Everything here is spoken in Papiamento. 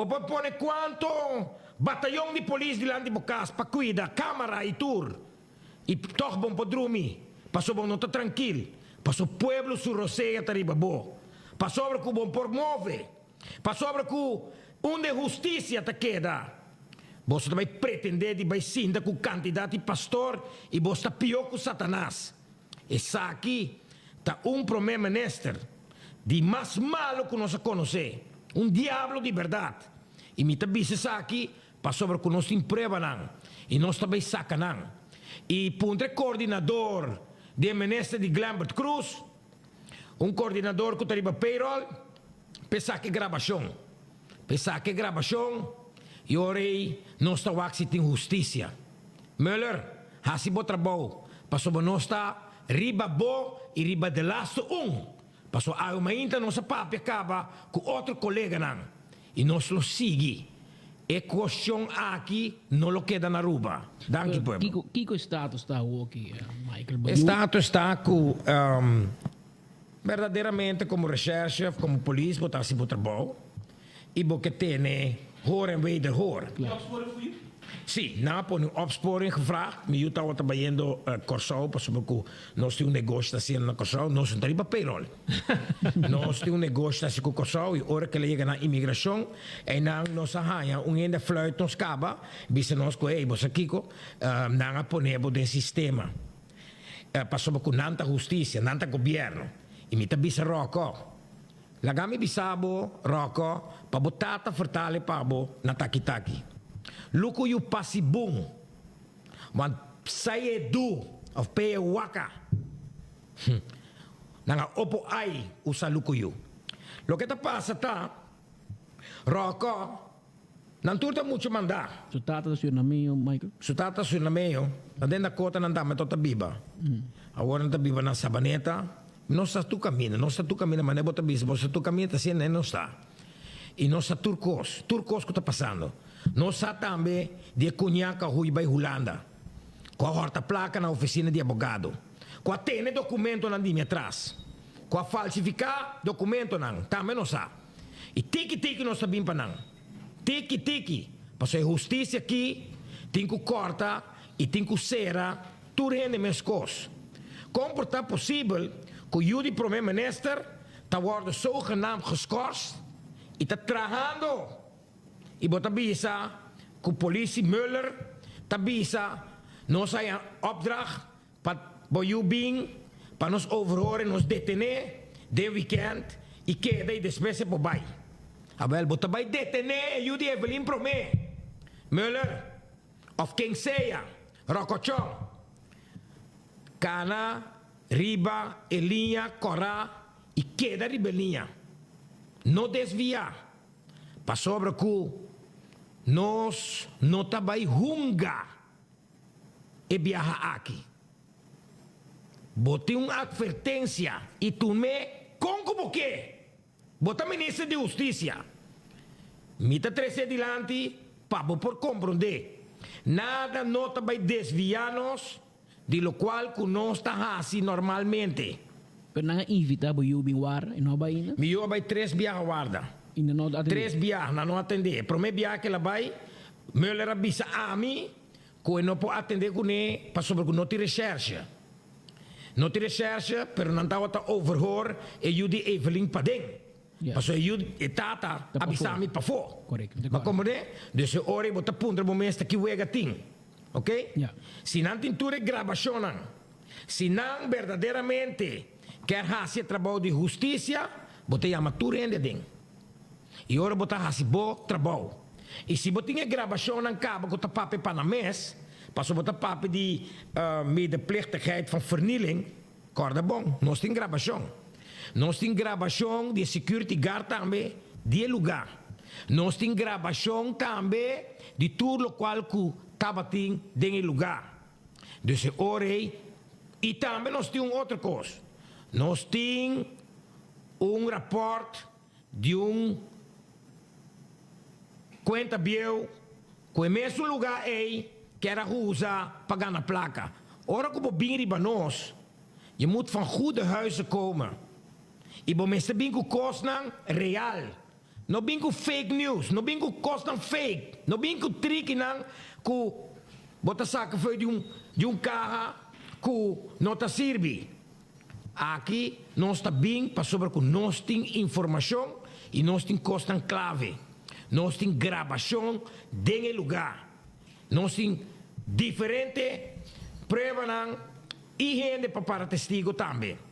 por pone kuantu batayon di polis dilanti bo kas pa kuida, kamara i tur, i tòg bo no por drumi, pasobra bo no ta trankil, pasobra pueblo su rosea ta riba bo, pasobra ku bo no por move, pasobra ku unda e hustisia ta keda. Boso ta bai pretendé di bai sinta ku kantidat di pastor i boso ta pió ku Satanas. Esaki ta un promé minister di mas malu ku nos a konosé, un diablo di bèrdat. I mi ta bisa esaki pasobra ku nos tin pruebanan i nos ta bai saka nan. I puntra e koordinador di e minister di Glenbert Croes, un koordinador ku ta riba payroll, p'e saka e grabashon. P'e saka e grabashon i ora ei nos ta wak si tin hustisia. Muller, hasi bo trabou, pasobra nos ta riba bo i riba de laste un, pasobra awe mainta nos a papia kaba ku otro koleganan i nos lo sigui. E kuestion aki no lo keda na Aruba. Danki pueblo. Kiko kiko e status ta awoki, Michael? E status ta ku Berdaderamente komo recherche of komo polis bo ta hasi bo trabou i bo ke tene hoor en wederhoor. Si, nan a pone un opsporing gevraagd. Mi yu tabata bayendo Kòrsou pasobra ku nos tin un negoshi ta hasiendo na Kòrsou. Nos no ta riba payroll. Nos tin un negoshi ta hasi ku Kòrsou i ora ku el a yega na imigrashon einan nos a haña un hende a fluit nos kaba bisa nos ku ey bo sa kiko nan a pone bo den sistema. Pasobra ku nan ta hustisia, nan ta gobièrnu. I mi ta bisa Ròkò, Laga mi bisa bo, Ròkò, pa bo tata fertale pa bo na taki taki. Luku yu pasi bun, want sai e du òf pe e waka. Hm. Nan a opo ai usa luku yu. Loke ta pasa ta, Ròkò, Nan tur ta mucho mandá. Su tata ta Surinameo, Michael? Su tata Surinameo. Na den Dakota nan tambe tot ta biba. Awor nan ta biba na Sabaneta. Nos ta tur kaminda, nos ta tur kaminda, manera bo ta bisa, bo sa tur kaminda ta asina e nos ta. I nos sa tur kos, tur kos ku ta pasando. Nos sa tambe di e kuñá ku a hui bai Hulanda, ku a hòrta plaka na ofisina di abogado, ku a tene dokumentonan di mi atras, ku a falsifiká dokumentonan, tambe nos sa. I tiki tiki nos ta bin pa nan. Tiki tiki. Pasobra e hustisia aki tin ku kòrta i tin ku sera tur hende meskos. Kon por ta posibel ku yu di prome minister ta wòrdu zogenaamd geschorst i ta trahando i bo ta bisa ku polisie Muller ta bisa nos a opdracht Pa bo yu bin pa nos overhoor en nos detené den weekend i keda i despues e por bai. Awel, bo ta bai detené e yu di Evelyn promé, Muller, of ken sea, Rokochon. Kana riba e liña kòrá i keda riba e liña. No desviá, pasobra ku nos no ta bai hunga. E biaha aki. Bo tin un atvertensia i tum'é kon ku bo ke. Bo ta minister di hustisia. Mi ta tres'é dilanti pa bo por komprondé. Nada no ta bai desviá nos di lokual ku nos ta hasi normalmente. Pero nan a invitá bo yu bin warda i no a bai ainda? Mi yu a bai tres biaha warda. I nan no a atendé? Tres biaha nan no a atendé. E promé biaha ku el a bai, Muller a bisa ami ku e no por atendé kuné pasobra ku no tin reshèrshe. No tin reshèrshe, pero nan tabata overhoor e yu di Evelyn paden. Pasobra e yu, e tata a bisa ami pafó. Bo a komprendé? Dus e ora ei bo ta puntra bo mes ta ki wega tin. Oké? Si nan tin tur e grabashonnan, si nan berdaderamente kier hasi e trabou di hustisia, bo ta yama tur hende aden. I ora bo ta hasi bo trabou. I si bo tin e grabashonnan kaba ku ta papia pa nan mes, pasobra bo ta papia di medeplichtigheid van vernieling, kòrda bon, nos tin grabashon. Nos tin grabashon di e security guard tambe di e lugá. Nos tin grabashon tambe di tur lokual ku tabatin den e lugá. Dus e ora ei, i tambe nos tin un otro kos, nos tin un rapòrt di un cuenta bieu cu e mesun lugar ey kier a usa pa gana placa. Ora cu bo bin riba nos, je moet van goede huize komen y bo mester bin cu cosnan real. No bin ku fake news, no bin ku kosnan fake, no bin ku trikinan ku bo ta saka for di un di un kaha ku no ta sirbi. Aki nos ta bin pasobra ku nos tin informashon i nos tin kosnan klave. Nos tin grabashon den e lugá. Nos tin diferente pruebanan i hende pa para testigo tambe.